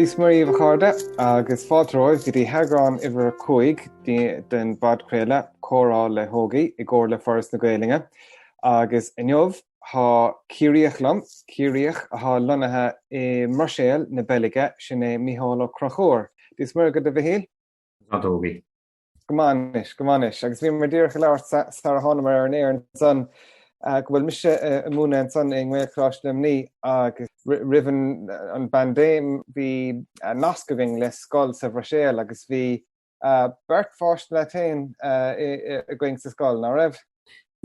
Dia 's Muire dhaoibh a chairde, agus fáilte romhaibh go dtí heagrán uimhir 5 den bpodchraoladh Comhrá le hÓgie i gcomhar le Foras na Gaelainne. Agus inniu tá Ciarraíoch liom, Ciarraíoch atá lonnaithe i mBruiséil na Beilge, sin é Mícheál Ó Conchúir. Dia 's Muire dhuit a Mhichíl. Tá Ógie. Go maith anois, go maith anois. Agus bhíomar díreach ag labhairt sara thánamar ar an aer ansan go bhfuil mise ag múineadh ansan i nGaelcholáiste Luimnigh agus roimh an bpaindéim bhí nasc againn le scoil sa Bhruiséil agus bhí beirt pháiste leat féin againn sa scoil, ná raibh?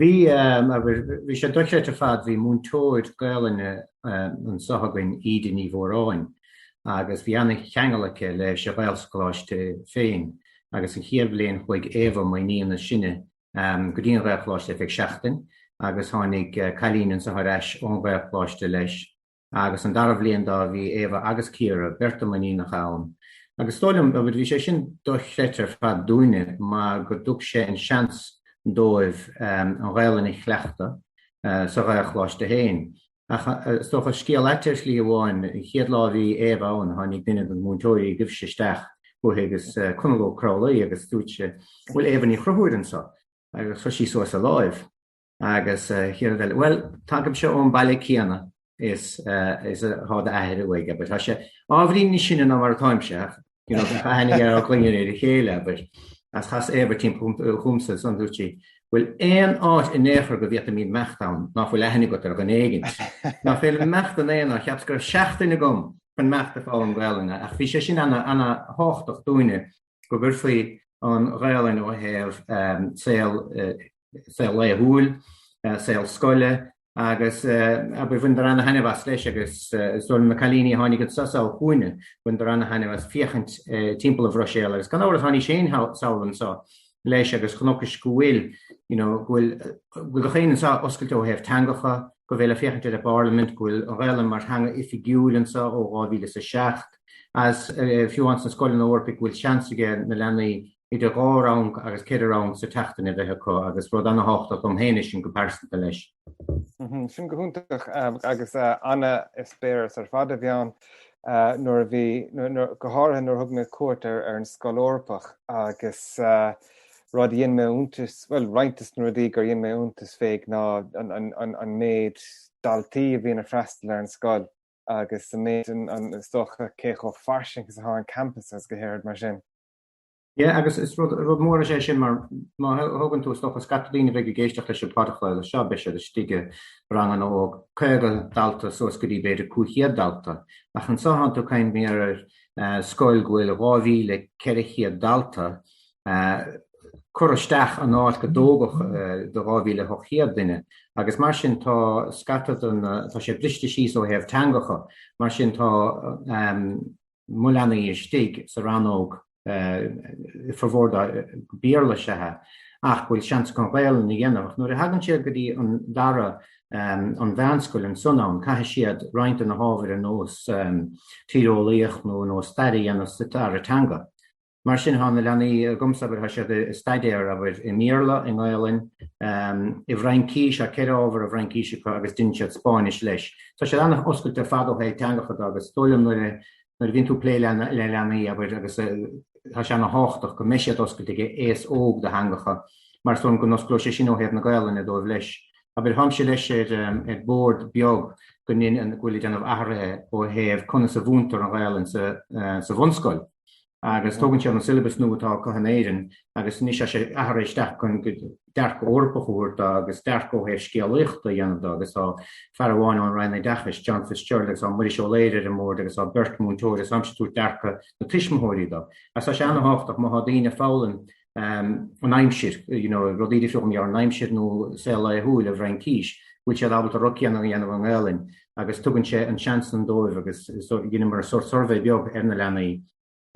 Bhí, bhí sé dochreidte ar fad, bhí múinteoir Gaelainne anso againn, Íde Ní Mhóráin, agus bhí ana-cheangal aici leis an Ghaelcholáiste féin agus an chéad bhliain chuaigh Éabha, m'iníon is sine, go dtí an Ghaelcholáiste ar feadh seachtain agus tháinig cailín anso ar ais ón Ghaelcholáiste leis. Agus an dara bhliain dó bhí Éabha agus Ciara, beirt de m'iníonacha ann. Agus is dóigh liom, bhí sé sin dochreidte ar fad dúinne mar go dtug sé an seans dóibh an Ghaelainn a chleachtadh sa Ghaelcholáiste féin. Ach is dócha, scéal ait ar shlí amháin, an chéad lá a bhí Éabha ann, tháinig duine de na múinteoirí agaibhse isteach chuici agus Conall Ó Crólaí agus dúirt sé, 'Bhfuil Éabha Ní Chonchúir anso? Agus chuir sí suas a láimh. Agus chéad rud eile, bhuel, tagaimse ón baile céanna is is atá d'athair uaidh, abair. Tá sé ábhairín níos sine ná mar atáimse, ach, you know, bheadh aithne aige ar dhaoine ar a chéile, abair. Agus chas Éabha timpeall chugamsa ansan dúirt sí, bhfuil aon áit in aon chor go bhféadfaimid imeacht ann nach bhfuil aithne agat ar dhuine éigint? Ná féidir imeacht in aon áit, cheapas go raibh seachtain agam chun imeacht ag foghlaim Gaelainne, ach bhí sé sin ana, ana-thábhachtach dúinne go gcuirfí an Ghaelainn ó thaobh saol saol laethúil, saol scoile agus abair bhaineadar ana-thaitneamh as leis agus is dóigh liom na cailíní a tháinig anso sall chugainne, bhaineadar ana-thaitneamh as féachaint timpeall an Bhruiséil agus gan amhras tháinís féin sall anso leis agus chonacthas go bhfuil you know go bhfuil go bhfuil gach éinne anso oscailte ó thaobh teangacha, go bhfuil ag féachaint ar an bParlaimint, go bhfuil an Ghaelainn mar theanga oifigiúil anso ó 2007 agus fiú amháin sna scoileanna Eorpaigh go bhfuil seans aige na leanaí idir dhá rang agus ceithre rang sa tseachtain a bheith acu agus rud ana-thábhachtach dom féin é sin go pearsanta leis. Sin go hiontach agus ana-eispéireas ar fad a bhí ann nuair a bhí, go háirithe nuair a thug mé cuairt ar an Scoil Eorpach agus rud a dhein mé iontas, bhuel roinnt des na rudaí gur dhein mé iontas fé ná an méid daltaí a bhíonn ag freastal ar an scoil agus an méid, is dócha, cé chomh fairsing is atá an campus agus go háirid mar sin. Yeah, agus is rud, rud mór is é sin mar má thógann tú, is dócha, scata daoine a bheidh ag éisteacht leis an bpodchraoladh seo, beidh siad istigh i ranganna ó 50 dalta suas go dtí b'fhéidir 500 dalta. Ach anso tánn tú ag caint ar scoil go bhfuil 2,400 dalta curtha isteach in áit go dtógadh do 2,800 duine. Agus mar sin tá scata den, tá sé briste síos ó thaobh teangacha, mar sin tá, mo leanaí istigh sa rannóg formhór dá Béarla is ea ach go bhfuil seans acu an Ghaelainn a dhéanamh. Ach nuair a thagann siad go dtí an dara an mheánscoil ansan ann, caithfidh siad roinnt de na hábhair ar nós tíreolaíocht nó ar nós stair a dhéanamh sa dara teanga. Mar sin, tá na leanaí agamsa, abair, tá siad ag staidéar, abair, i mBéarla, i nGaelainn, i bhFraincís, tá 4 ábhar i bhFraincís acu agus deineann siad Spáinnis leis. Tá siad an-oscailte ar fad ó thaobh teangacha de agus is dóigh liom nuair a nuair a bhíonn tú ag plé le leanaí, abair, agus tá sé ana-thábhachtach go mbeidh siad oscailte ag aos óg do theangacha mar is dóigh liom go n-osclóidh sé sin ó thaobh na Gaelainne dóibh leis. Abair, táimse leis ar ar bord beag go ndeineann, go bhfuil ag déanamh athruithe ó thaobh conas a mhúintear an Ghaelainn sa sa bhunscoil. agus tógann siad an syllabus nua atá acu in Éirinn agus anois tá sé athraithe isteach chun dearcadh Eorpach a thabhairt dó agus dearcadh ó thaobh scéalaíochta a dhéanamh dó agus tá fear amháin ón Roinn Oideachais, John Fitzgerald agus tá Muiris Ó Laoire ar an mbord agus tá beirt mhúinteoir agus táimse ag tabhairt dearcadh na tuismitheoirí dó. Agus tá sé ana-thábhachtach má tá daoine ag foghlaim an aimsir, you know, rudaí difriúla mar gheall ar an aimsir nó saol laethúil i bhFraincís, go bhfuil siad ábalta an rud céanna a dhéanamh i nGaelainn agus tugann sé an seans san dóibh agus so dheineamar sórt suirbhé beag ar na leanaí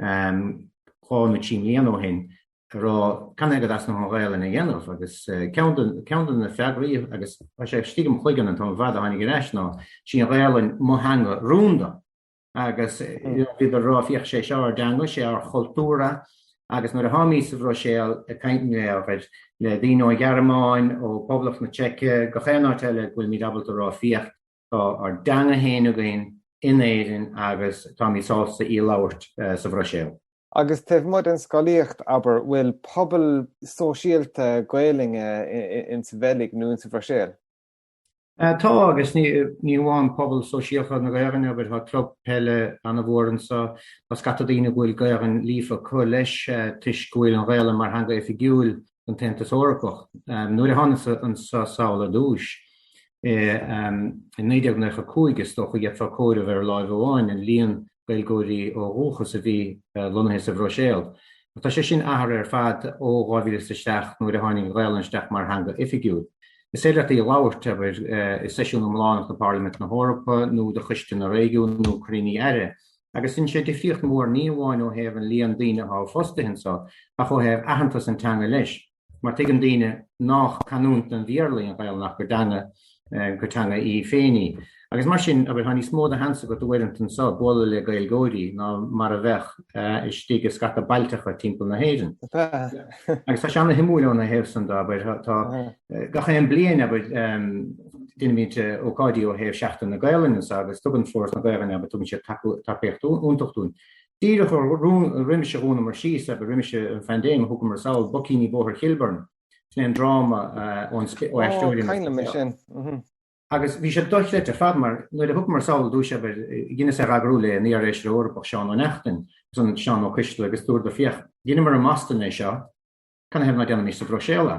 dhá nó trí mbliana ó shin a rá cén fáth go dteastaíonn an Ghaelainn a dhéanamh agus ceann de ceann de na freagraí agus tá sé istigh im chloigeann an t-am ar fad a tháinig ar ais ná sí an Ghaelainn mo theanga rúnda. Agus bhíodar ag rá, féach, sé seo ár dteanga, sé ár chultúr é, agus nuair a tháimid sa Bhruiséil ag caint le, le daoine ón Ghearmáin, ó Phoblacht na Seice, gach aon áit eile, go bhfuilimid ábalta a rá, féach, tá ár dteanga féin againn. in Éirinn agus táimid sásta í a labhairt sa Bhruiséil. Agus taobh amuigh den scolaíocht, abair, bhfuil pobal sóisialta Gaelainne insa Bheilg nó insa Bhruiséil? Tá, agus ní hamháin pobal sóisialta na Gaelainne, abair, tá club peile an-mhór anseo, tá scata daoine go bhfuil Gaelainn líofa acu leis toisc go bhfuil an Ghaelainn mar theanga oifigiúil don tAontas Eorpach. Nuair a thánas anseo sall ar dtúis, i 1995 is dócha, d'fhéadfá comhaireamh ar láimh amháin an líon Gaeilgeoirí ó dhúchas a bhí lonnaithe sa Bhruiséil. Ach tá sé sin athraithe ar fad ó 2007 nuair a tháinig an Ghaelainn isteach mar theanga oifigiúil. Is féidir leat í a labhairt, abair, i seisiún iomlánach de Pharlaimint na hEorpa nó de Choiste na Réigiún nó cruinnithe aire. Agus dhein sé difríocht mhór ní amháin ó thaobh an líon daoine atá fostaithe anseo ach ó thaobh aitheantas an teanga leis. Mar tuigeann daoine nách canúint den Bhéarla í an Ghaelainn ach gur teanga, gur teanga í féin í. Agus mar sin, abair, tá níos mó de sheans agat uaireanta anseo bualadh le Gaeilgeoirí ná mar a bheadh istigh i scata bailteacha timpeall na hÉireann. Agus tá sé ana-shuimiúil óna thaobh san de, abair, tá gach aon bliain, abair, déanaimid ócáidí ó thaobh Seachtain na Gaelainne anseo agus tugann Foras na Gaelainne, abair, tugann siad tacaíocht iontach dúinn. Díreach roimis a dhúnamar síos, abair, roimis an phaindéim, thugamar sall Boicíní Bóthar Chilburn, sin é an dráma ó Aisteoirí na Cuimhin liom é sin. Agus bhí sé dochreidte ar fad mar nuair a thugamar sall ar dtús, abair, dheineas é a eagrú le an iar-fheisire Eorpach Seán Ó Neachtain, ansan Seán Ó Coistealbha agus dúradar féach, dheineamar i mBoston é seo, canathaobh ná déanaimis sa Bhruiséil é?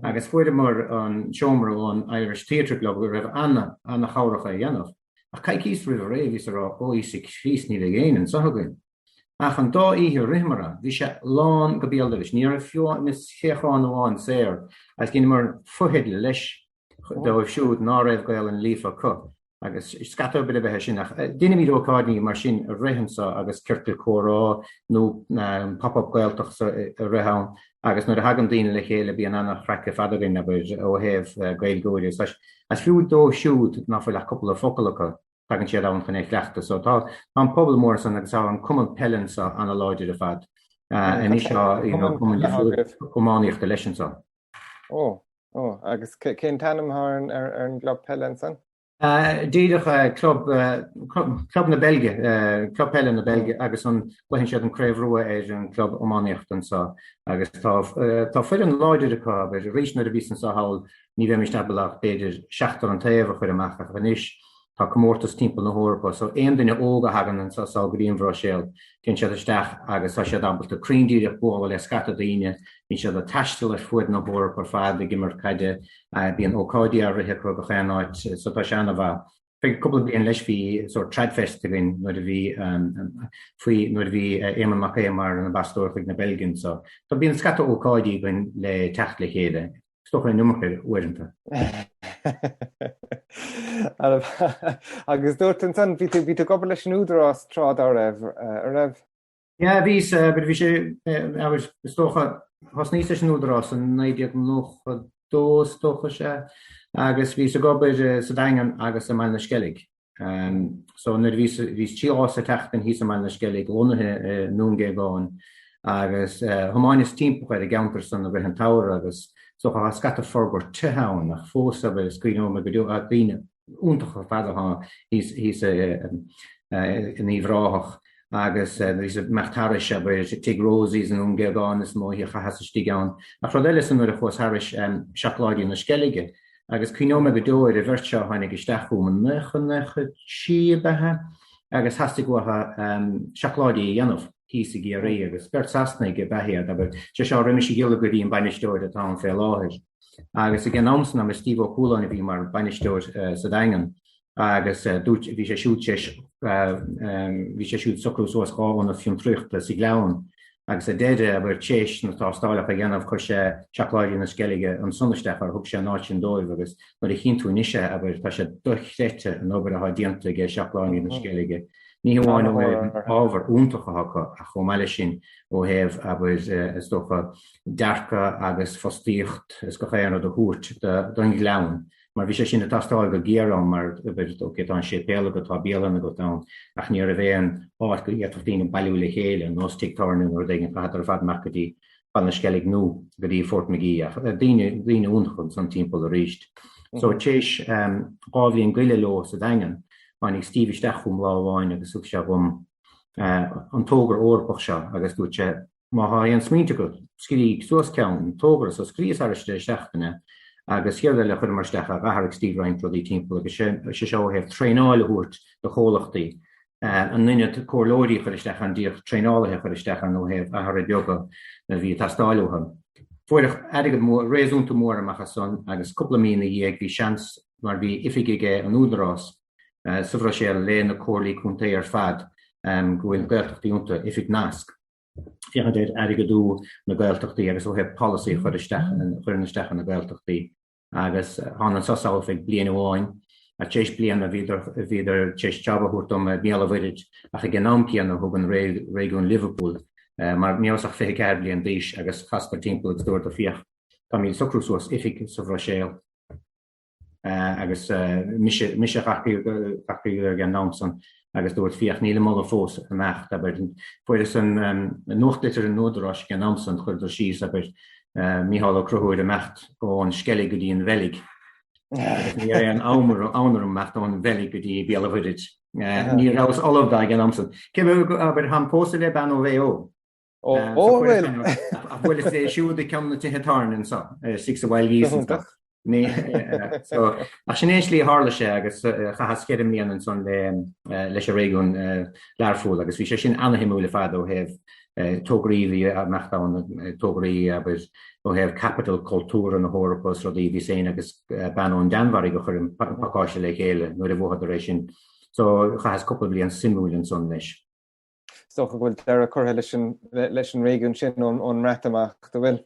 Agus fuaireamar an seomra ón Irish Theatre Club go raibh ana-chabhrach é a dhéanamh. Ach coicíos roimh ré bhíos ag rá, Ó Íosa Críost ní bheidh éinne anseo againn. Ach an dá oíche a ritheamar é, bhí sé lán go béal dorais, ní raibh fiú suíochán amháin saor agus dheineamar fotheidil leis dóibh siúd ná raibh Gaolainn líofa acu. Agus scata oibre ab ea é sin, ach deinimid ócáidí mar sin a rith anseo agus ciorcal comhrá nó Pop Up Gaeltacht a rith ann agus nuair a thagann daoine le chéile bíonn ana-chraic ar fad againn, abair, ó thaobh Gaeilgeoirí agus is fiú dóibh siúd ná fuil ach cúpla focal acu, tagann siad ann chun é a chleachtadh. So tá an pobal mór ansan agus tá an cumann peile anseo ana-láidir ar fad. Anois tá cumann iománaíochta leis anseo. Ó, ó, agus cén t-ainm atá ar an gclub peile ansan? Díreach club, club na Beilge, club peile na Beilge agus an gcluicheann siad an Craobh Rua ar an club iománaíochta anseo agus tá tá foireann láidir acu abair arís nuair a bhíos anseo thall ní bheimis ábalta ach b'fhéidir seachtar an taobh a chur amach ach anois Tá comórtas timpeall na hEorpa so aon duine óg a thagann anseo sall go dtí an Bhruiséil, téann siad isteach agus tá siad ábalta cruinn díreach bualadh le scata daoine, bíonn siad ag taisteal ar fuaid na hEorpa ar fad ag imirt caide, bíonn ócáidí á rith acu gach aon áit so tá sé ana-mhaith. Feadh cúpla bliain leis bhí sórt Tradfest againn nuair a bhí faoi nuair a bhí Éamonn Mac Aodha mar an ambasadóir chuig na Beilge anseo. So bíonn scata ócáidí againn le teacht le chéile. Is dócha an iomarca uaireanta. Agus dúirt ansan, bhí tú bhí tú ag obair leis an Údarás tráth dá raibh, an raibh? Yeah, bhíos, but bhí sé, abair, is dócha, thosnaíos leis an Údarás in 1992 is dócha, sea, agus bhíos ag obair sa Daingean agus i mBaile na Sceilg. So nuair a bhíos, bhíos trí lá sa tseachtain thíos i mBaile na Sceilg, lonnaithe i nDún Géagáin agus thiomáineas timpeall ar an gceantar san i rith an tsamhraidh agus is dócha tá scata forbairt tithe ann ach fós abair is cuimhin liom go deo daoine iontacha ar fad atá thíos, thíos in Uíbh Ráthach agus bhíos ag imeacht thairis abair Tigh Rosie's i nDún Géagáin is mó oíche a chaitheas istigh ann. Ach rud eile san nuair a chuas thairis Seacláidí na Sceilge, Agus cuimhneoidh mé go deo ar an bheirt seo a tháinig isteach chugam i 1993 ab ea agus theastaigh uathu seacláidí a dhéanamh thíos i gCiarraí agus beirt Sasanaigh ab ea iad, abair, sé seo roimis a dhul go dtí an bainisteoir atá ann fé láthair. Agus ag an am san, abair, Steve Ó Cualáin a bhí mar bhainisteoir sa Daingean agus dúirt, bhí sé siúd tar éis, bhí sé siúd socrú suas 2 ionad fiontraíochta sa Ghleann agus ar deireadh, abair, tar éis na tástálacha a dhéanamh, chuir sé Seacláidí na Sceilge ansan isteach, or thug sé an áit sin dóibh agus nuair a chíonn tú anois é, abair, tá sé dochreidte an obair atá déanta aige Seacláidí na Sceilge. Ní hamháin ó thaobh ábhar iontach atá acu ach chomh maith leis sin ó thaobh, abair, is dócha, dearcadh agus fostaíocht is gach aon rud a thabhairt don Ghleann. Mar bhí sé sin ag teastáil go géar ann mar abair, ok, tá an séipéal agat, tá bialann agat ann, ach ní raibh aon áit go bhféadfadh daoine bailiú le chéile, nós tigh tábhairne nó rud éigin, chaitheadar ar fad amach go dtí Baile na Sceilg nó go dtí Fort Magee, ach daoine, daoine iontacha ansan timpeall arís. So tar éis 2 bhliain go leith leo sa Daingean. Tháinig Steve isteach chugam lá amháin agus thug sé dhom an togra Eorpach seo agus dúirt sé, má thá aon smaointe agat, scrígh suas ceann, an togra, so scríos thairis deich seachtaine agus chéad rud eile a chuireamar isteach d'athraigh Steve roinnt rudaí timpeall agus sé seo ó thaobh traenáil a thabhairt do chomhlachtaí, in ionad comhairleoirí a chur isteach ann, díreach traenálaithe a chur isteach ann ó thaobh athruithe beaga a bhí ag teastáil uathu. Fuaireadh airgead mór, réasúnta mór amach as san agus cúpla mí ina dhiaidh bhí seans mar bhí oifigigh ag an Údarás sa Bhruiséil le na comhairlí contae ar fad go bhfuil Gaeltachtaí iontu, oifig nasc, féachaint ar airgeadú na Gaeltachtaí agus ó thaobh polasaí a chur isteach, chuireann isteach ar na Gaeltachtaí agus thána anso sall feadh bliain amháin ach tar éis bliana bhíodar, bhíodar tar éis job a thabhairt dom i mBéal an Mhuirthead ach ag an am céanna thug an réigiún Liverpool mar ní rabhas ach 24 bliain d'aois agus chasadar timpeall agus dúradar féach táimid ag socrú suas oifig sa Bhruiséil. agus mise mise a d'earcaíodar ag an am san agus dúirt féach níl an moladh fós amach abair fuaireas an nuachtlitir an Údaráis ag an am san chuireadar síos abair Mícheál Ó Conchúir ag imeacht ón Sceilg go dtí an Bheilg agus ní raibh aon fhonn orm imeacht ón Bheilg go dtí Béal an Mhuirthead. Ní rabhas ullamh dó ag an am san. Cé abair táim pósta le bean ó Mhaigh Eo. Ó bhuel. Ach bhuaileas léi siúd ag ceann de na tithe tábhairne anso, istigh sa Wild Geese anso. Ach sin é an slí a tharla sé agus chaitheas cheithre mbliana ansan leis an réigiún Learpholl agus bhí sé sin ana-shuimiúil ar fad ó thaobh tograí a bhí ag imeacht ann, tograí abair ó thaobh capital cultúrtha na hEorpa is rudaí, bhíos féin agus bean ón Danmhairg a chuir an pacáiste le chéile nuair a bhuadar é sin. So chaitheas cúpla bliain suimiúil ansan leis. Is dócha go bhfuil deireadh curtha leis an leis an réigiún sin ón mBreatimeacht, an bhfuil?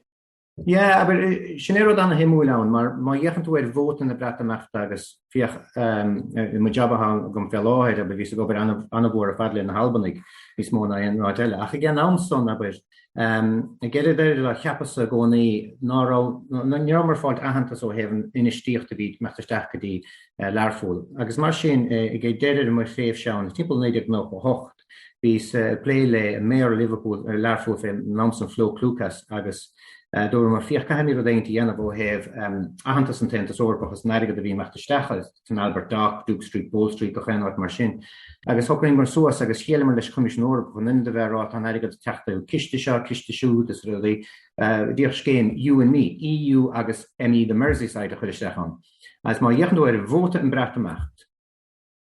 Yeah, abair, sin é rud ana-shuimiúil ann, mar má fhéachann tú ar vóta na Breatimeachta agus féach i mo jab atá agam fé láthair, abair, bhíos ag obair ana-mhór ar fad le na hAlbanaigh níos mó ná aon áit eile. Ach ag an am san, abair, ag deireadh deiridh lá cheapas-sa i gcónaí ná raibh, ní rabhamar ag fáilt aitheantas ó thaobh an infheistíocht a bhí ag imeacht isteach go dtí Learpholl. Agus mar sin, ag deireadh mo thréimhse ann, timpeall 1998, bhíos ag plé le Mayor Liverpool, Learpholl fén am san, Flo Clucas, agus dúramar, féach, caithfimid rud éigint a dhéanamh ó thaobh aitheantas an tAontas Eorpach agus an airgead a bhí ag imeacht isteach san Albert Dock, Duke Street, Bold Street, gach aon áit mar sin. Agus shocraíomar suas agus sheolamar leis Coimisiún Eorpach, in ionad a bheith ag rá tá an airgead ag teacht ó ciste seo, ciste siúd is rudaí, díreach scéim You and Me, EU agus ME the Merseyside a chur isteach ann. Agus má fhéachann tú ar vóta an Breatimeacht,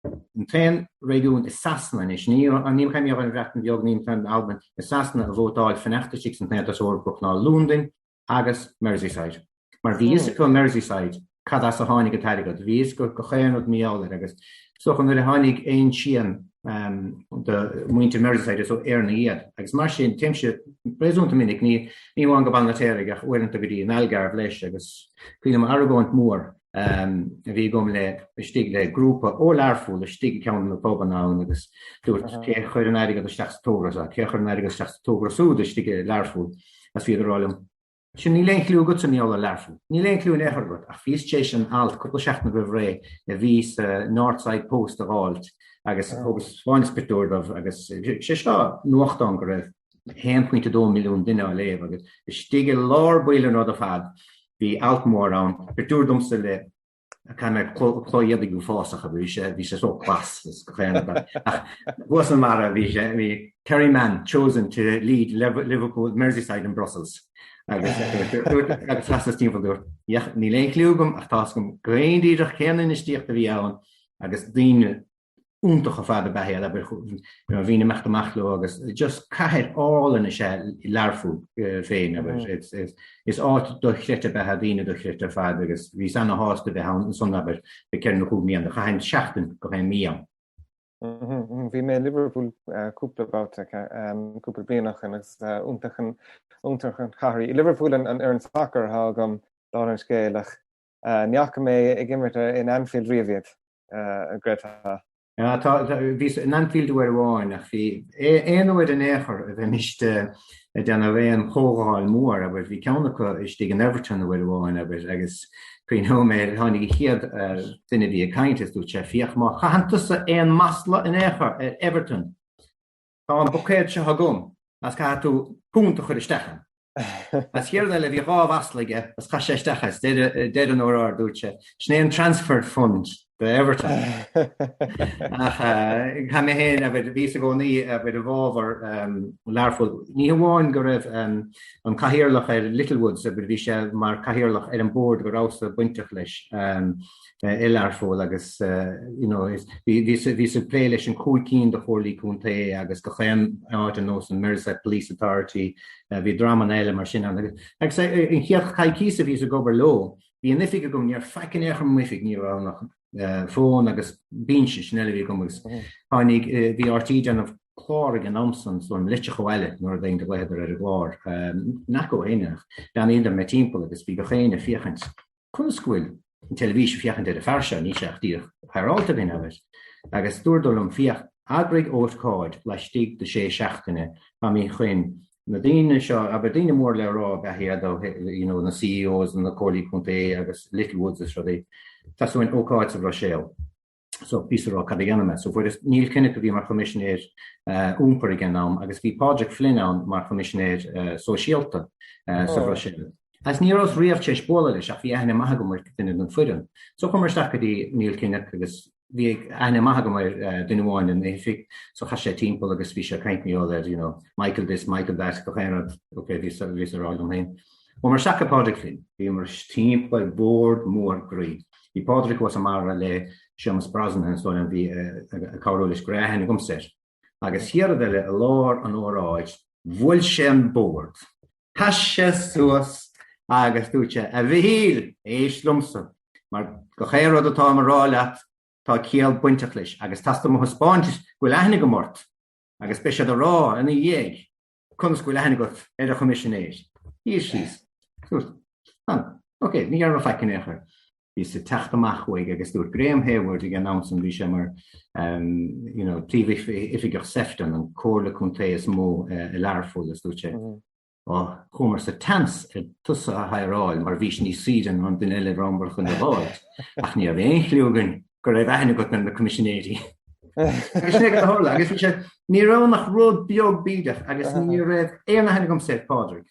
an t-aon réigiún i Sasana anois, ní ag caint ar an Bhreatain Bheag, ní ag caint ar Albain, i Sasana a vótáil fanacht istigh san Aontas Eorpach ná Londain agus Merseyside. Mar bhí fhios acu i Merseyside cad as a tháinig an t-airgead, bhí fhios acu gach aon rud mar gheall air agus is dócha nuair a tháinig aon srian do mhuintir Merseyside is ó Éireannaigh iad agus mar sin téimse réasúnta minic, ní amháin go Baile an Fheirtéaraigh ach uaireanta go dtí an Algarve leis agus cuimhin liom argóint mhór a bhí agam le istigh le grúpa ó Learpholl istigh i gceann de na pubanna ann agus dúirt cé a chuir an airgead isteach sa togra seo, cé a chuir an airgead isteach sa togra súd istigh i Learpholl agus bhíodar ag rá liom sin níl aon chliú agatsa mar gheall ar Learpholl, níl aon chliú in aon chor agat ach bhíos tar éis an alt cúpla seachtain roimh ré a bhí sa Northside Post a dh'fháilt agus thugas thaispeáineas pictiúr dóibh agus sé seo nuachtán go raibh 1.2 milliún duine á léamh agus istigh i lár baill an rud ar fad bhí alt mór ann, pictiúr domsa le caithfidh mé cló éadaigh uafásach a bhí sé bhí sé so glas is go féin ach thuas an mara bhí sé bhí Kerry man chosen to lead Liverpool Merseyside in Brussels agus agus chasas timpeall dúirt níl aon chliú agam ach tá fhios agam go díreach cén infheistíocht a bhí ann agus daoine iontach ar fad ab ea iad, abair, bhínn ag imeacht amach leo agus just cathair álainn is ea Learpholl féin, abair, is áit dochreidte ab ea daoine dochreidte ar fad agus bhíos ana-shásta bheith ann ansan, abair, le ceithre nó chúig mbliana, chaithinn seachtain gach aon mí ann. Bhí mé i Liverpool cúpla babhta, cúpla bliain ó shin agus iontach an iontach an chathair í. Liverpool an fhoireann sacair atá agam dála an scéil ach ní fhaca mé ag imirt in Anfield riamh iad. an gcreidfeá. Tá, bhíos in Anfield uair amháin ach bhí aon uair in aon chor a bheimis ag déanamh aon chomhdháil mhór, abair, bhí ceann acu istigh in Everton uair amháin, abair, agus cuimhneoidh mé, tháinig an chéad duine a bhí ag caint is dúirt sé, féach, má chaitheann tusa aon masla in aon chor ar Everton, tá an buicéad seo agam agus caithfidh tú punt a chur isteach ann. Agus chéad rud eile, bhí dhá mhasla aige agus chaith sé isteach é, deireadh an óráid, dúirt sé, sin é an transfer fund. Do Everton. Ach chaith mé féin, abair, bhíos i gcónaí, abair, i bhfabhar Learpholl. Ní hamháin go raibh an cathaoirleach ar Littlewoods, abair, bhí sé mar cathaoirleach ar an bord go rabhas-sa bainteach leis i Learpholl agus you know bhíos ag plé leis an chúig cinn de chomhairlí contae agus gach aon áit ar nós an Merseyside Police Authority, bhí dreamanna eile mar sin ann. Agus an chéad choicíos a bhíos ag obair leo, Bhí an oifig agam, ní raibh faic in aon chor i m'oifig, ní raibh ann ach fón agus binse, sin uile a bhí agam agus tháinig, bhí RTÉ ag déanamh clár ag an am san, so an Litreach Abhaile nó rud éigin a ghlaodar ar an gclár, n'fheaca ó shin ach bhreathnaíodar mé timpeall agus bhí gach éinne ag féachaint, conas go bhfuil an teilifís ag féachaint ar an fear seo, níl sé ach díreach hireáilte againn, abair. Agus dúradar liom, féach, eagraigh ócáid laistigh de sé seachtaine, táimid chun Na daoine seo, abair, daoine mór le rá ab ea iad, you know, na CEOs na comhairlí contae agus Littlewoods is rudaí. Teastaíonn ócáid sa Bhruiséil. So, bhíos ag rá cad a dhéanfaidh mé? So, fuaireas Neil Kinnock a bhí mar Choimisinéir Iompair ag an am agus bhí Pádraig Flynn ann mar Choimisinéir Sóisialta sa Bhruiséil. Agus ní rabhas riamh tar éis bualadh leis ach bhí aithne maith agam ar duine den foireann. So, chuamar isteach go dtí Neil Kinnock agus bhí aithne maith agam ar duine amháin in oifig so chas sé timpeall agus bhí sé ag caint mar gheall ar you know Michael this, Michael that, gach aon rud, ok bhíos bhíos ag rá liom féin. Chuamar isteach go Pádraig Flynn, bhíomar timpeall ar bord mór groí. Bhí Pádraig thuas i mbarra le Séamus Brosnahan is dóigh liom bhí ag cabhrú leis go raibh aithne agamsa air. Agus chéad rud eile i lár an óráid bhuail sé an bord. Sheas sé suas agus dúirt sé, 'A Mhichíl, éist liomsa, mar gach aon rud atáim a rá leat tá ciall bainteach leis agus teastaíonn uaim a thaispeáint go bhfuil aithne agam ort agus beidh siad a rá ina dhiaidh conas go bhfuil aithne agat ar an Choimisinéir. Shuíos síos. Dúirt, 'An, ok, ní dhearna mé faic in aon chor. Bhíos ag teacht amach uaidh agus dúirt Graham Hayward ag an am san, bhí sé mar you know príomhoifigeach Sefton, an comhairle contae is mó i Learpholl agus dúirt sé, Ó, chuamar sa tseans ar tusa a hireáil mar bhís níos saoire ná an duine eile a rabhamar chun a dh'fháilt, ach ní raibh aon chliú againn go raibh aithne agat ar na coimisinéirí. Agus sin é cad a tharla agus bhí sé, ní raibh ann ach rud beag bídeach agus ní raibh aon aithne agamsa ar Phádraig.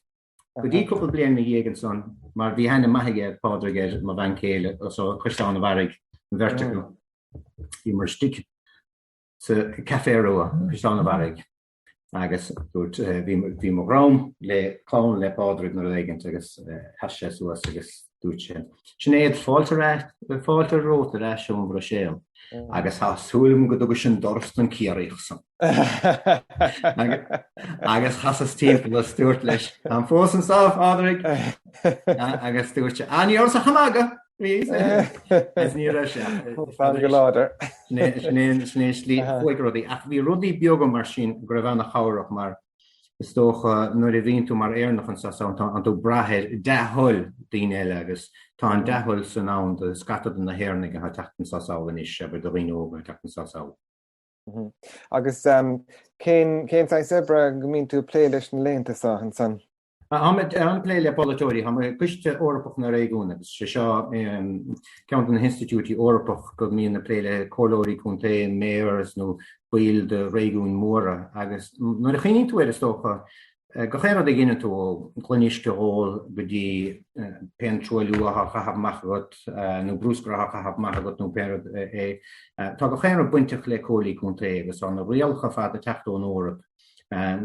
Go dtí cúpla bliain ina dhiaidh ansan, mar bhí aithne maith aige Pádraig ar mo bhean chéile, so Caisleán an Bharraigh, an bheirt acu. Bhíomar istigh sa Café Rua, Caisleán an Bharraigh, agus dúirt, bhí mo dhrom le clann le Pádraig nó rud éigint agus sheas sé suas agus dúirt sé, Sinéad, fáilte ar ais, fáilte romhat ar ais ón Bhruiséil agus tá súil agam go dtugais an doras don Ciarraíoch san. Agus chasas timpeall agus dúirt leis, Táim fós anso, a Phádraig! Agus dúirt sé, Ah, ní rabhas ach ag magadh! Agus ní raibh sé. Fan go láidir. Sin é an slí a chuaigh rudaí. Ach bhí rudaí beaga mar sin go raibh ana-chabhrach mar is dócha nuair a bhíonn tú mar Éireannach anso tá tú ag brath ar dea-thoil daoine eile agus tá an dea-thoil san ann do scata de na hÉireannaigh atá ag teacht anso sall anois, abair do dhaoine óga ag teacht anso sall. Agus cén cén saghas oibre go mbíonn tú ag plé leis na laethanta seo ansan? Táim ag plé le polaiteoirí, táim i gCoiste Eorpach na Réigiún agus sé seo ceann de na hinstitiúidí Eorpach go mbíonn ag plé le comhairleoirí contae, mayors nó baill de réigiúin mhóra agus nuair a chuimhníonn tú air is dócha Gach aon rud a dheineann tú, ó ghloine uisce a dh'ól go dtí pé truailliú atá á chaitheamh amach agat nó bruscar atá á chaitheamh amach agat nó pé rud é, tá gach aon rud bainteach le comhairlí contae agus tá na rialacha ar fad ag teacht ón Eoraip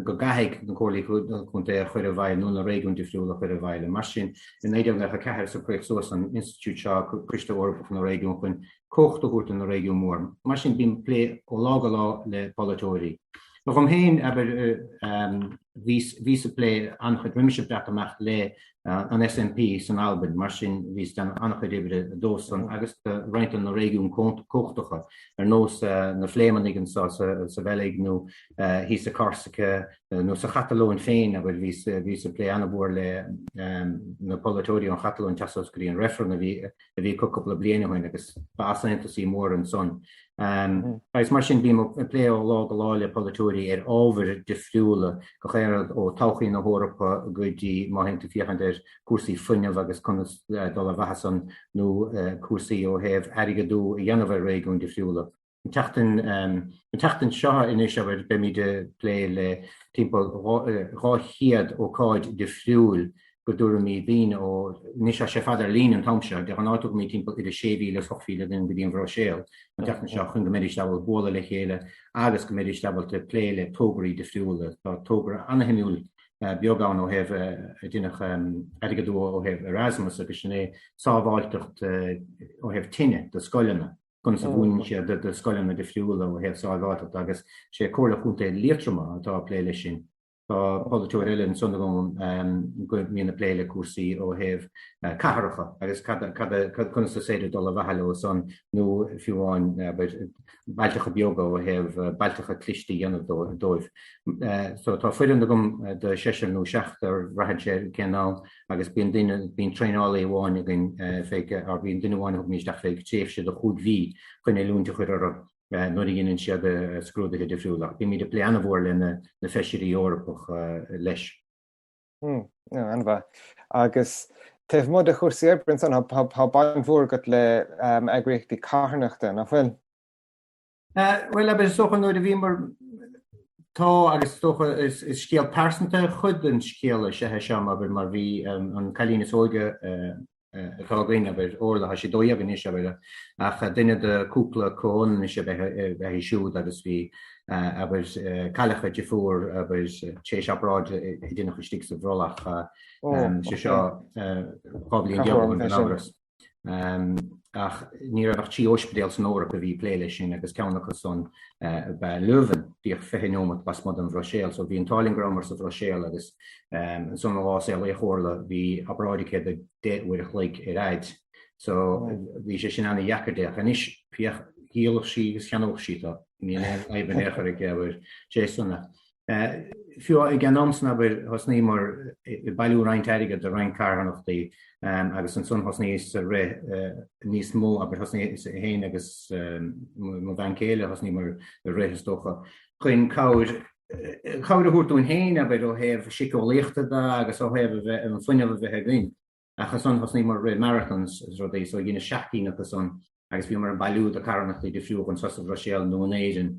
go gcaithfidh na comhairlí contae a chur i bhfeidhm nó na réigiúin difriúla a chur i bhfeidhm. Mar sin, i 1994 socraíodh suas an institiúid seo, Coiste Eorpach na Réigiún, chun cumhacht a thabhairt do na réigiúin mhóra. Mar sin, bím ag plé ó lá go lá le polaiteoirí. Dhom féin, abair, bhíos, bhíos ag plé an-chuid, rinne mise Breatimeacht le an SNP san Albain, mar sin bhíos ag déanamh an-chuid oibre dósan agus do roinnt de na réigiúin cumhachtacha, ar nós na Fléimeannaigh anseo sa Bheilg nó thíos i Corsica nó sa Chatalóin féin, abair, bhíos, bhíos ag plé an-mhór le na polaiteoirí ón Chatalóin teacht suas go dtí an reifreann a bhí a bhí acu cúpla bliain ó shin agus ba easaontasaí mór ansan. Agus mar sin bím ag plé ó lá go lá le polaiteoirí ar ábhair difriúla, gach aon rud ó todhchaí na hEorpa go dtí má théann tú féachaint ar cúrsaí fuinnimh agus conas dul ar mhaitheas san nó cúrsaí ó thaobh airgeadú a dhéanamh ar réigiúin difriúla. An tseachtain, an tseachtain seo anois, abair, beimid ag plé le timpeall 200 ócáid difriúil. Go dtabharfaimid daoine ó, anois tá sé fad ar líne an t-am seo, de ghnáth tugaimid timpeall idir 6,000 is 8,000 duine go dtí an Bhruiséil an tseachtain seo chun go mbeidís ábalta bualadh le chéile agus go mbeidís ábalta plé le tograí difriúla. Tá togra ana-shuimiúil beag ann ó thaobh a deineadh airgeadú ó thaobh Erasmus agus sin é sábháilteacht ó thaobh tine do scoileanna, conas a mhúineann siad do scoileanna difriúla ó thaobh sábháilteachta agus sé Comhairle Chontae Liatroma atá ag plé leis sin. Tá polaiteoir eile ansan agam go mbíonn ag plé le cúrsaí ó thaobh cathracha agus conas is féidir dul ar mhaithe leo san nó fiú amháin abair bailteacha beaga ó thaobh bailteacha cliste a dhéanamh dóibh. So tá foireann agam de seisear nó seachtar, braitheann sé cén am agus bíonn duine, bíonn traenálaí amháin againn feadh, or bíonn duine amháin a thugaimid isteach feadh tréimhse de chúig mhí chun oiliúint a chur orthu. nuair a dhéanann siad scrúduithe difriúla. Ach bímid ag plé an-mhór le na feisirí Eorpacha leis. An-mhaith. Agus taobh amuigh de chúrsaí oibre ansan, tá baint mhór agat le eagraíochtaí carthanachta, nach bhfuil? Bhuel, abair, is dócha nuair a bhíomar, tá agus is dócha is scéal pearsanta chuid den scéal is ea é seo, abair, mar bhí an cailín is óige atá againn, abair, Orla, tá sí 12 anois, abair, ach duine de cúpla comhionannais ab ea í siúd agus bhí, abair, cailleadh a deirfiúr, abair, tar éis obráid a deineadh istigh sa bhrollach, sé seo 12 bliain ó shin gan amhras. Ach ní raibh ach 3 ospidéal san Eoraip a bhí ag plé leis sin agus ceann acu san ab ea Leuven, díreach 20 neomat lasmuigh den Bhruiséil, so bhí an t-ádh linn go rabhamar sa Bhruiséil agus Ansan an lá a saolaíodh Orla bhí obráid aici de 10 uair a chloig ar fhaid so bhí sé sin ana-dheacair di ach anois féach dhíolfadh sí agus cheannódh sí tú. Níl aon fhadhb in aon chor aici abair sé sona. Fiú ag an am san abair thosnaíomar ag bailiú roinnt airgead do roinnt carthanachtaí agus ansan thosnaíos ag rith níos mó abair thosnaíos féin agus mo bhean chéile thosnaíomar ag rith is dócha chun cabhair cabhair a thabhairt dúinn féin, abair, ó thaobh síceolaíochta de agus ó thaobh a bheith, an fuinneamh a bheith againn. Ach ansan thosnaíomar ag rith marathons is rudaí, so dheineas 7 gcinn acu san agus bhíomar ag bailiú do carthanachtaí difriúla anso sa Bhruiséil nó in Éirinn,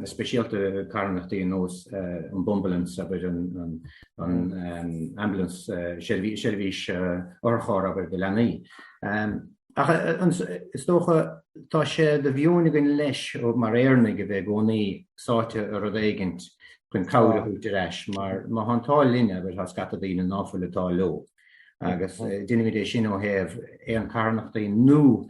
speisialta carthanachtaí ar nós an Bumbulance, abair, an ambulance, seirbhís otharcharr, abair, do leanaí. Ach is dócha, tá sé de mheon againn leis mar Éireannaigh a bheith i gcónaí sáite i rud éigint chun cabhair a thabhairt ar ais, mar má tá an t-ádh linn, abair, tá scata daoine ná fuil an t-ádh leo. Agus deinimid é sin ó thaobh aon carthanachtaí nó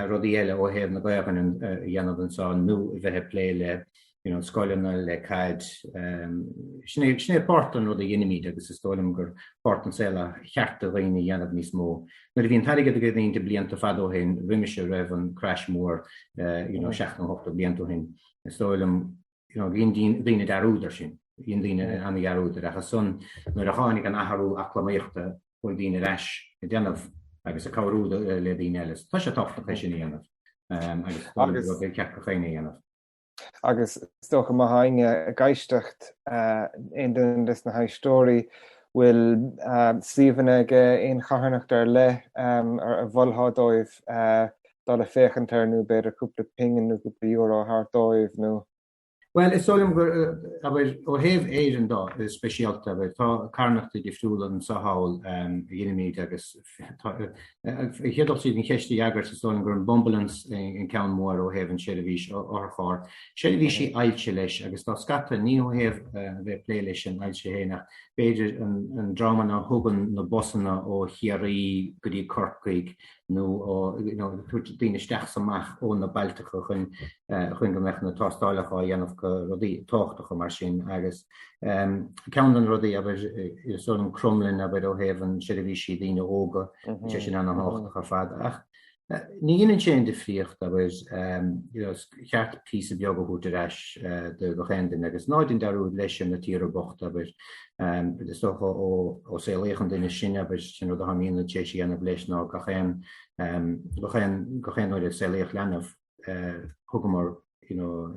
rudaí eile ó thaobh na Gaelainne a dhéanamh anseo nó a bheith ag plé le you know, scoileanna le caid. Sin é, sin é páirt den rud a dheinimid agus is dóigh liom gur páirt den saol a cheart do dhaoine a dhéanamh níos mó. Nuair a bhí an t-airgead ag daoine blianta fada ó shin, roimis roimh an crash mór, you know, 70 nó 80 blianta ó shin, is dóigh liom, you know, dhein daoine dearúd ar sin. Dhein daoine ana-dhearúd air ach ansan nuair a tháinig an athrú eacnamaíochta chuaigh daoine ar ais ag déanamh agus ag cabhrú le daoine eile. Tá sé tábhachtach é sin a dhéanamh agus is rud é ceart gach éinne a dhéanamh. Agus is dócha má tá éinne ag éisteacht, aon duine des na héisteoirí, bhfuil suíomhanna aige, aon charthanacht ar leith a mholfá dóibh dul ag féachaint air nó b'fhéidir cúpla pingin nó cúpla euro a thabhairt dóibh nó. Bhuel, is dóigh liom gur, abair, ó thaobh Éireann de, speisialta, abair, tá carthanachtaí difriúla anso thall a dheinimid agus tá, ar chéad dul síos an cheist a fhreagairt, is dóigh liom gur an Bumbulance an ceann mór ó thaobh an seirbhís otharchairr. Seirbhísí ailse leis agus tá scata, ní ó thaobh a bheith ag plé leis an ailse féin ach b'fhéidir an dream a thugann na busanna ó Chiarraí go dtí Corcaigh nó ó you know tabhairt daoine isteach is amach ó na bailteacha chun chun go mbeadh na tástálacha á dhéanamh go rudaí tábhachtacha mar sin agus ceann de na rudaí abair is dóigh liom Crumlin abair ó thaobh an seirbhísí daoine óga sé sin ana-thábhachtach ar fad ach ní dhéanann sé aon difríocht abair you know cheart píosa beag a thabhairt ar ais do gach aon duine agus ná déan dearúd leis ar na tíortha bochta abair is dócha ó saolaíodh an duine sin abair sin rud atá mé tar éis a dhéanamh leis ná gach aon gach aon gach aon uair a saolaíodh leanbh thugamar you know,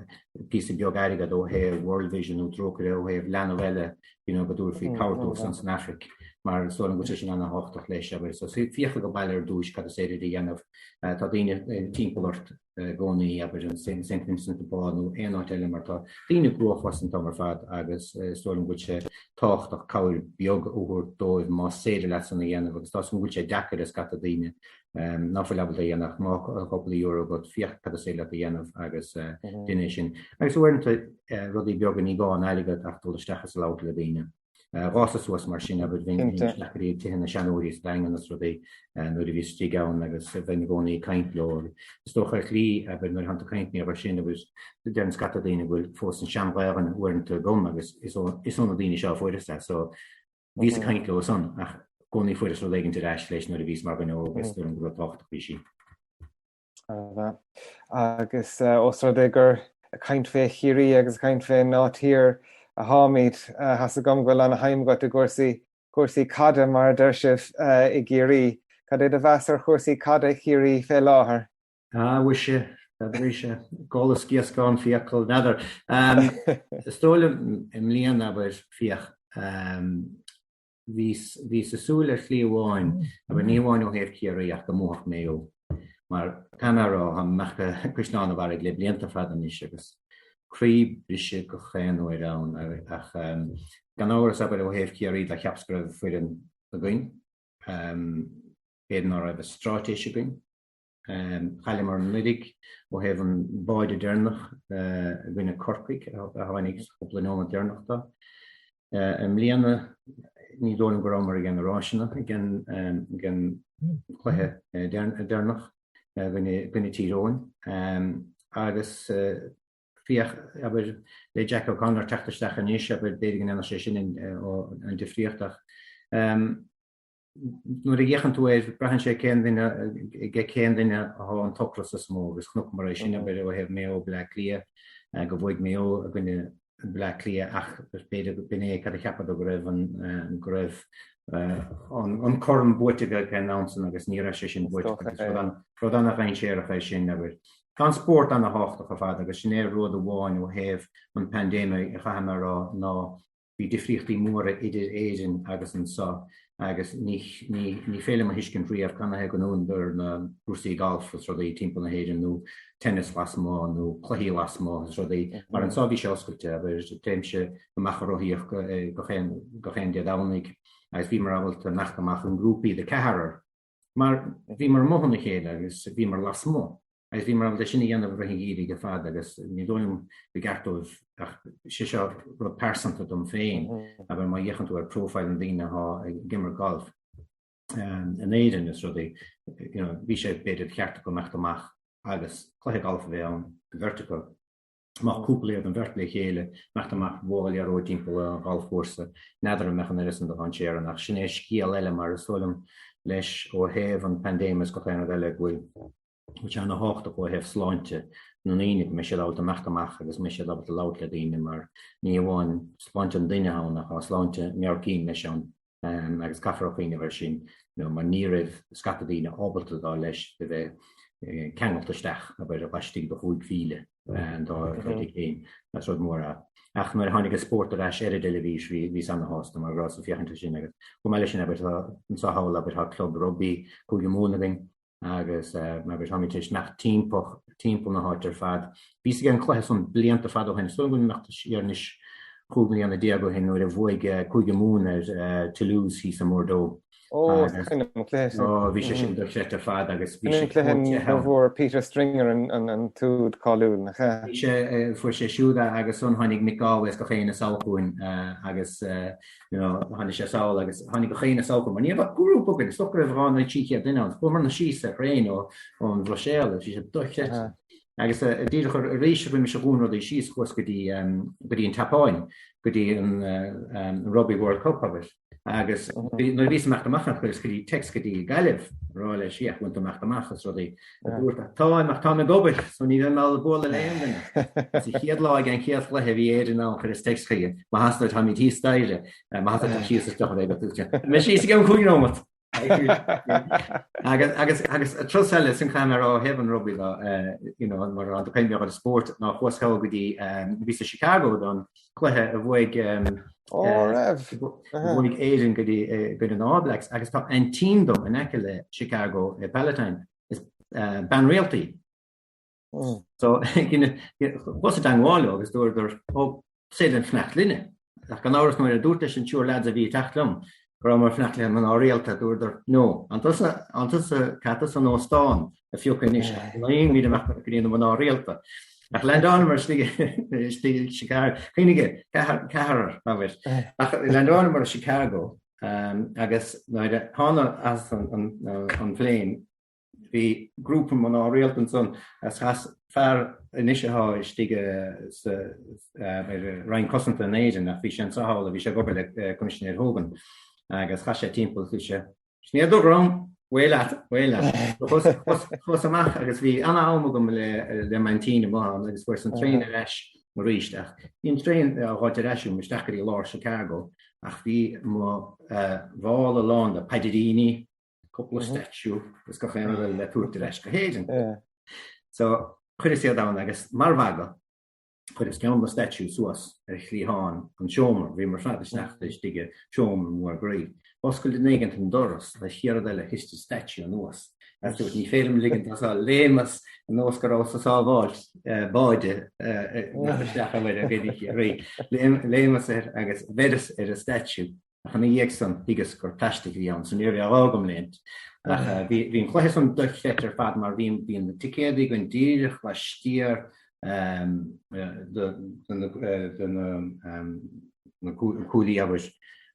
píosa beag airgead ó thaobh World Vision nó Trócaire ó thaobh leanbh eile you know, go dtabharfaí cabhair dóibh san Afraic. mar is dóigh liom go bhfuil sé sin ana-thábhachtach leis, abair. So féach ag baile ar dtúis cad is féidir a dhéanamh. Tá daoine timpeall ort i gcónaí, abair, in Saint Vincent de Paul nó aon áit eile mar tá daoine cruachásach an t-am ar fad agus is dóigh liom go bhfuil sé tábhachtach cabhair beag a thabhairt dóibh más féidir leat san a dhéanamh agus tá 'fhios agam go bhfuil sé deacair ar scata daoine ná fuil ábalta a dhéanamh ach má tá cúpla euro agat féach cad is féidir leat a dhéanamh agus déan é sin. Agus uaireanta rudaí beaga ní gá an airgead ach dul isteach is a labhairt le daoine. Dh'fhása suas mar sin abair bheinn isteach go dtí tithe na seanóirí sa Daingean is rudaí nuair a bhíos istigh ann agus bheinn i gcónaí ag caint leo. Is dócha ar shlí abair nuair atánn tú ag caint mar sin abair deireann scata daoine go bhfuil fós an sean-Ghaelainn uaireanta agam agus is ó na daoine seo a fuaireas é so bhíos ag caint leo san ach i gcónaí fuaireas rud éigin ar ais leis nuair a bhíos mar dhuine óg is dóigh liom gur rud tábhachtach bhí sí. Agus ós rud é gur ag caint fé Chiarraí agus ag caint fén áit thiar atáimid, tá's agam go bhfuil ana-shuim agat i gcúrsaí, cúrsaí caide mar a deir sibh i gCiarraí. Cad é do mheas ar chúrsaí caide Chiarraí fé láthair? Ah, mhuise, n'fheadar, gol is gíoscán fiacal, n'fheadar. Is dóigh liom i mbliana, abair, féach, Bhíos, bhíos ag súil ar shlí amháin, abair, ní hamháin ó thaobh Chiarraí ach go mbuafadh Maigh Eo. Mar, caithfidh mé a rá, táim ag imeacht go Caisleán an Bharraigh le blianta fada anois agus croí briste gach aon uair ann ach gan amhras, abair, ó thaobh Chiarraí do cheapas go raibh foireann againn, b'fhéidir ná raibh an straitéis againn. Chailleamar anuraidh ó thaobh an báide deireanach i gcoinne Corcaigh a tháinig sa chúpla nóiméad deireanach dó. I mbliana ní dóigh liom go rabhamar ag na ráiseanna ag an chluiche deireanach i gcoinne Tír Eoghain agus féach, abair, le Jack O'Connor teacht isteach anois, abair, b'fhéidir go ndéanfadh sé sin an difríocht ach nuair a fhéachann tú air, braitheann sé cén duine, ag cén duine atá an t-ocras is mó agus chonaiceamar é sin, abair, ó thaobh Maigh Eo Bleá Cliath, go bhuaigh Maigh Eo i gcoinne Bleá Cliath ach b'fhéidir b'in é cad a cheapadar go raibh an, go raibh an corn buaite acu ag an am san agus ní raibh sé sin buaite acu. Rud, rud ana-dhainséarach é sin, abair. Tá an spórt ana-thábhachtach ar fad agus sin é rud amháin ó thaobh an paindéime a chaithfidh mé a rá ná Bhí difríochtaí móra idir Éirinn agus anso agus ní féidir liom a thuiscint riamh canathaobh go ndúnadar na cúrsaí galf is rudaí timpeall na hÉireann nó tennis lasmuigh nó cluichí lasmuigh is rudaí mar anso bhí sé oscailte, abair, téimse amach ag rothaíocht gach aon Dé Domhnaigh agus bhíomar ábalta imeacht amach i ngrúpaí de ceathrar mar bhíomar amuigh óna chéile agus bhíomar lasmuigh. Agus bhíomar ábalta sin a dhéanamh i rith an gheimhridh ar fad agus ní dóigh liom go gceart dóibh ach sé seo rud pearsanta dom féin, abair má fhéachann tú ar profile na daoine atá ag imirt galf in Éirinn is rudaí, you know, bhí sé b'fhéidir ceart acu imeacht amach agus cluiche galf a bheith ann, an bheirt acu. Má cúpla iad an bheirt le chéile, imeacht amach bualadh liathróid timpeall an ghalfchúrsa, n'fheadar an mbeadh an oiread san de dhainséar ann ach sin é scéal eile mar is dóigh liom leis ó thaobh an paindéim is gach aon rud eile go bhfuil bhfuil sé ana-thábhachtach ó thaobh sláinte na ndaoine go mbeidh siad ábalta imeacht amach agus go mbeidh siad ábalta labhairt le daoine mar ní amháin sláinte an duine ann ach tá sláinte meabhair leis ann agus caithfear a chuimhneamh air sin mar ní raibh scata daoine ábalta dá leis a bheith ceangailte isteach abair laistigh de chúig mhíle dá dtigh féin. Is rud mór é. Ach nuair a tháinig an spórt ar ais ar an dteilifís bhí bhíos ana-shásta mar go rabhas ag féachaint air sin agus chomh maith leis sin abair tá anso thall abair tá club rugbaí Cúige Mumhan againn agus mar táimid tar éis imeacht timpeall timpeall na háite ar fad. Bhíos ag an cluiche san blianta fada ó shin, is dóigh liom go bhfuil imeacht siar anois chúig mbliana déag ó shin nuair a bhuaigh Cúige Mumhan ar Toulouse thíos i mBordeaux. Ó, is cuimhin liom an cluiche sin. Ó, bhí sé sin dochreidte ar fad agus bhí sé An cluiche nuair a bhfuair Peter Stringer an t-úd cáiliúil, nach ea? Bhí sé, fuair sé siúd agus ansan tháinig Mick Galwey is gach éinne sall chugainn agus you know, tháinig sé sall agus tháinig gach éinne sall chugainn, mar ní raibh ach grúpa againn, is dócha go raibh 200 nó 300 duine ann, chuamar síos ar thraein ó ón Bhruiséil, bhí sé dochreidte. Agus uh, díreach arís a bhí mise ag dúnadh rudaí síos chuas go dtí um, go dtí an tSeapáin, go dtí an, uh, um, Rugby World Cup agus agus nuair a bhíos ag imeacht amach chuireas go dtí text go dtí Gaillimh rá leis an bhfuil tú ag imeacht amach is rudaí Dúirt táim ach táim ag obair so ní bheidh mé ag bualadh le aon duine. Sa chéad lá ag an chéad chluiche bhí Éirinn ann chuireas text chuige má theastaíonn táimid thíos staighre má theastaíonn síos isteach a bheith agat. Mé síos i gceann 5 nóiméad. Agus agus agus turas eile sin caithfidh mé a rá ó thaobh an rugbaí de you know mar an caint beag ar spórt ná chuas thall go dtí bhíos i Chicago don chluiche a bhuaigh Ó raibh. bhuaigh Éirinn go dtí go dtí na All Blacks agus tá aintín dom in aice le Chicago i Palatine is bean rialta í. So chuas i dteangmháil leo agus dúradar ó is féidir leat fanacht linne. Ach gan amhras nuair a dúirt leis an triúr lads a bhí ag teacht liom go rabhamar ag fanacht le mná rialta, dúradar no, an tusa, an tusa, caithfidh tusa an óstán a phiocadh anois ach nílimid amach go dtí na mná rialta. Ach leaindeálamar istigh istigh i Chicago, cuimhnigh, ceathrar, abair. Ach leaindeálamar i Chicago agus nuair a thána as an phlane, Bhí grúpa mná rialta ansan agus chas fear anois atá istigh sa Roinn Cosanta in Éirinn ach bhí sé anso thall a bhí sé ag obair le Coimisinéir Hogan agus chas sé timpeall bhí sé Sinéad do dhrom, way leat, way leat. Chuas amach agus bhí ana-am agam le le m'aintín amuigh ann agus fuaireas an traein ar ais arís ach bhí an traein á ghabháilt ar ais uaim isteach go dtí lár Chicago ach bhí mo mhála lán le paidiríní, cúpla statue agus gach aon rud eile le tabhairt ar ais go hÉirinn. So chuireas iad ann agus mar mhagadh chuireas ceann de na statues suas ar chliathán an tseomra, bhíomar ar fad isteach istigh i seomra mór groí. D'oscail duine éigint an doras an chéad rud eile thit an statue anuas. Agus dúirt ní féidir liom ligint as á léimeas anuas go rabhas ag sábháilt báide nach isteach a bhfuil ag Ciarraí. Léimeas air agus bheireas ar an statue. Ach ina dhiaidh san, thuigeas gur plaisteach a bhí ann, so ní raibh gá agam léimt. Ach bhí an cluiche san dochreidte ar fad mar bhí bhí na ticéadaí againn díreach laistiar de na cuaillí abair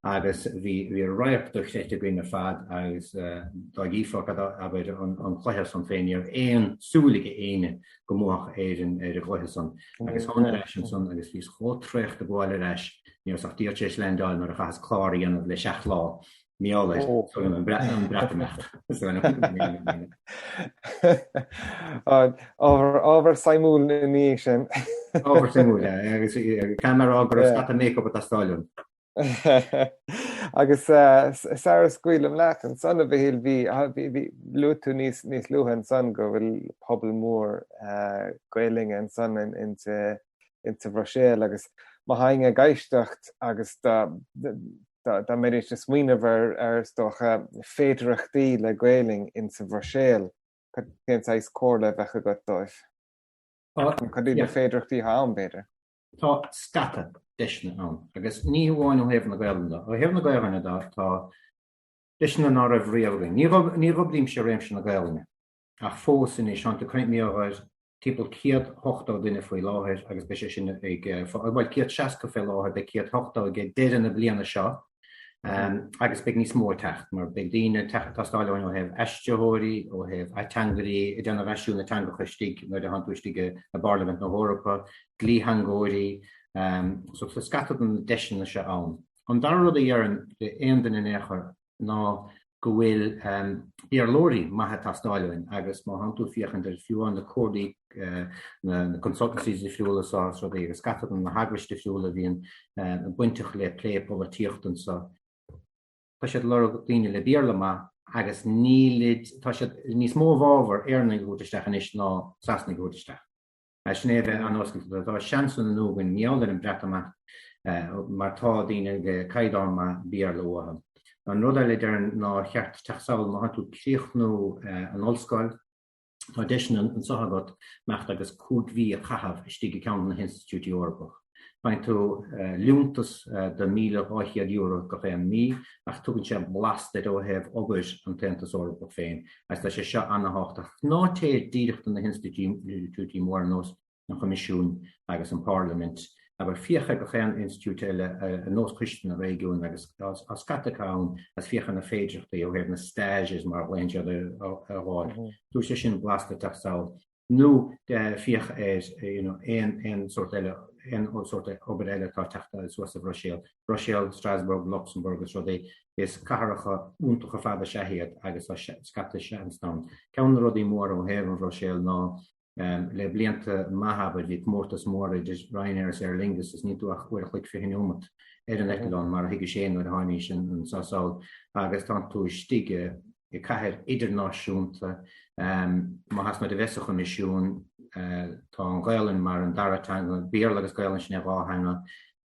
agus bhí bhí radharc dochreidte againn ar fad agus dá gcífeá cad abair an cluiche san féin ní raibh aon súil ag éinne go mbuafadh Éirinn ar an gcluiche san. Agus thána ar ais ansan agus bhíos chomh traochta ag gabháil ar ais, ní rabhas ach díreach tar éis leaindeáil nuair a chaitheas clár a dhéanamh le seacht lá mar gheall air, so an Breatimeacht. Ábhar suimiúil ina dhiaidh sin. Ábhar suimiúil, agus caithfidh mé a rá go raibh scata make-up ag teastáil uaim. Agus sara scaoilim leat ansan, a Mhichíl, bhí, bhí, luaigh tú níos, níos luaithe ansan go bhfuil pobal mór Gaelainne ansan insa, insa Bhruiséil agus má tá éinne ag éisteacht agus dá, dá, dá mbeidís ag smaoineamh ar, ar is dócha féidearthachtaí le Gaelainn insa Bhruiséil, cén saghas comhairle a bheadh agat dóibh? Cad iad na féidearthachtaí atá ann, b'fhéidir? Tá scata deiseanna ann, agus ní hamháin ó thaobh na Gaelainne de. Ó thaobh na Gaelainne de, tá deiseanna ná raibh riamh againn. Ní dhúblaímse réimse na Gaelainne, ach fós anois, tánn tú ag caint mar gheall ar timpeall 180 duine faoi láthair agus beidh sé sin ag, bhuel, 160 fé láthair, beidh 180 ag deireadh na bliana seo. Agus beidh níos mó ag teacht, mar beidh daoine ag teastáil uainn ó thaobh aistritheoirí, ó thaobh ateangairí, ag déanamh aistriú na teangacha istigh nuair a thánn tú istigh i bParlaimint na hEorpa, dlítheangóirí. So tá scata de na deiseanna seo ann. An dara rud a dhéarfainn le aon duine in aon chor ná go bhfuil Béarlóirí maithe ag teastáil uainn agus má thánn tú ag féachaint ar fiú amháin na comhairlí, na consultancies difriúla so is rudaí agus scata de na heagrais difriúla a bhíonn bainteach le plé polaitíochta anseo, tá siad ag lorg daoine le Béarla maith agus nílid, tá siad níos mó i bhfabhar Éireannaigh a thabhairt isteach anois ná Sasanaigh a thabhairt isteach. Sin é a bheith an-oscailte. Tá seansanna nua againn mar gheall ar an Bhreatimeacht mar tá daoine le caighdeán maith Béarla uathu. An rud eile a déarfainn nár cheart teacht sall má tá tú ag críochnú an ollscoil, tá deiseanna anseo agat imeacht agus 5 mhí a chaitheamh istigh i gceann de na hinstitiúidí Eorpach. Faigheann tú liúntas de €1,200 gach aon mí ach tugann sé blas duit ó thaobh obair an tAontas Eorpach féin agus tá sé seo an-thábhachtach. Ná téir díreach do na hinstitiúidí móra ar nós an Choimisiúin agus an Pharlaimint, abair, féach ar gach aon institiúid eile ar nós Coiste na Réigiún agus tá scata acu ann agus féach ar na féidearthachtaí ó thaobh na stages mar a ghlaonn siad air a fháil. Tabharfaidh sé sin blas duit teacht sall. nó féach ar you know aon aon sórt eile aon sórt obair eile atá ag teacht suas sa Bhruiséil, Bruiséil, Strasbourg, Luxembourg is rudaí, is cathracha iontacha ar fad is ea iad agus tá scata seans ann. Ceann de na rudaí móra ó thaobh an Bhruiséil ná. Le blianta maithe, abair, bhí comórtas mór idir Ryanair is Aer Lingus is níl tú ach uair a chloig 20 neomat ar an eitleán, mar a thuigis fhéin nuair a tháinís anso sall, agus tá tú istigh i cathair idirnáisiúnta. Má theastaíonn uait a bheith sa Choimisiún, tá an Ghaelainn mar an dara teanga, Béarla agus Gaelainn, sin é dhá theanga,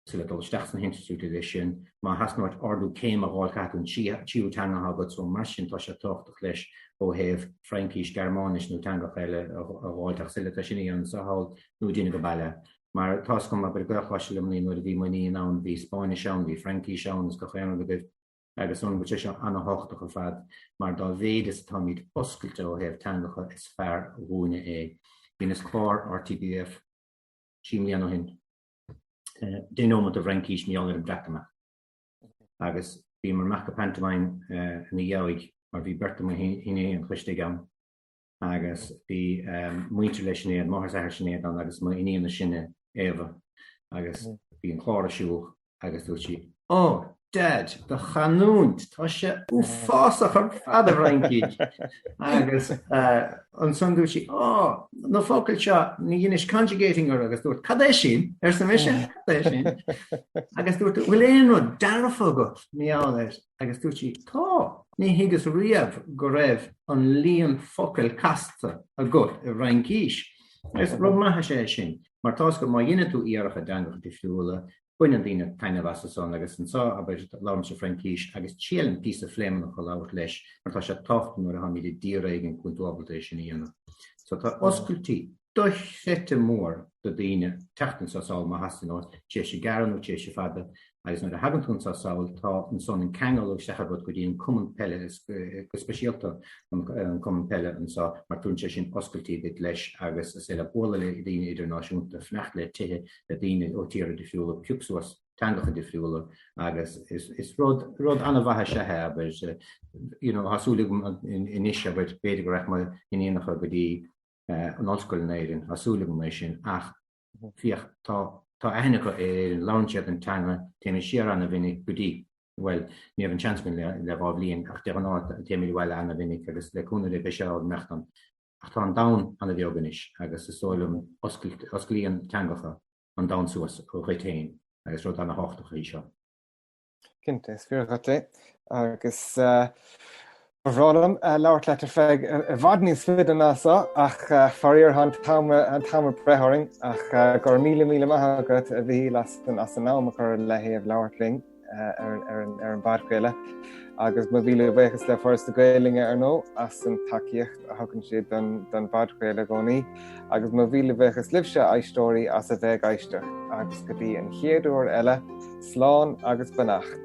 is le dul isteach sna hinstitiúidí leis sin. Má theastaíonn uait ardú céime a dh'fháil caithfidh tú an tríú teanga a bheith agat so mar sin tá sé tábhachtach leis ó thaobh Fraincís, Gearmáinis nó teangacha eile a dh'fháilt ach is eile tá sin a dhéanamh anso thall nó a déanamh go baile. Mar tá's agam abair i Gaelcholáiste Luimnigh nuair a bhí m'iníon ann bhí Spáinnis ann, bhí Fraincís ann is gach aon rud agaibh agus an bhfuil sé seo ana-thábhachtach ar fad mar dá mhéid is atáimid oscailte ó thaobh teangacha is fearr dhúinne é. Dheineas clár RTBF trí mbliana ó shin. 10 nóiméad i bhFraincís mar gheall ar an Bhreatimeacht. Agus bhíomar amach go pantomime ina dhiaidh mar bhí beirt de mo hiníonacha istigh ann agus bhí muintir le Sinéad, máthair is athair Sinéad ann agus m'iníon is sine, Éabha, agus bhí an clár ar siúl agus dúirt sí, Ó, Dad, do chanúint, tá sé uafásach ar fad i bhFraincís! Agus ansan dúirt sí, Ó, na focail seo, ní dheinis conjugating orthu agus dúirt, Cad é sin? arsa mise, Cad é sin? Agus dúirt, Bhfuil aon rud dearfa agat mar gheall air? Agus dúirt sí, Tá, ní thuigeas riamh go raibh an líon focail casta agat i bhFraincís. Agus rud maith is ea é sin, mar tá's agat má dheineann tú iarracht i dteangacha difriúla, Baineann daoine taitneamh as san agus anso, abair, labhraímse Fraincís agus triailim píosa Phléimeannach a labhairt leis mar tá sé tábhachtach nuair a tháimid i dtír éigin go bhfuil tú ábalta é sin a dhéanamh. So tá oscailtí dochreidte mór do daoine teacht anso sall má theastaíonn uait, tréimhse gearr nó tréimhse fada agus nuair a thagann tú anso sall tá ansan an ceangal isteach agat go dtí an cumann peile go speisialta an cumann peile anso mar tugann sé sin oscailtí duit leis agus is é le bualadh le daoine idirnáisiúnta, fanacht le tithe le daoine ó tíortha difriúla, pioc suas teangacha difriúla agus is rud, rud an-mhaith is ea é, abair, you know, tá súil agam anois, abair, b'fhéidir go rachaidh mo iníonacha go dtí an ollscoil in Éirinn, tá súil agam é sin, ach féach, tá, tá aithne acu ar Éirinn, labhrann siad an teanga, téimid siar an-mhinic go dtí, bhuel, ní raibh an seans againn le, le dhá bhliain ach de ghnáth téimid abhaile an-mhinic agus le cúnamh Dé beidh sé ár mbeacht ann. Ach tá an domhan an-bheag anois agus is dóigh liom osclaíonn teangacha an domhan suas dhuit féin agus rud an-thábhachtach í seo. Cinnte, is fíor dhuit é. Agus ba bhreá liom labhairt leat ar feadh i bhfad níos faide ná seo ach faraor tá an t-am ag breith orainn ach go raibh míle míle maith agat a Mhichíl as an am a chur le thaobh labhairt linn. ar an bpodchraoladh agus mo mhíle buíochas le Foras na Gaeilge ar ndóigh as an tacaíocht a thugann siad don bpodchraoladh i gcónaí agus mo mhíle buíochas libhse a éisteoirí as a bheith ag éisteacht agus go dtí an chéad uair eile, slán agus beannacht.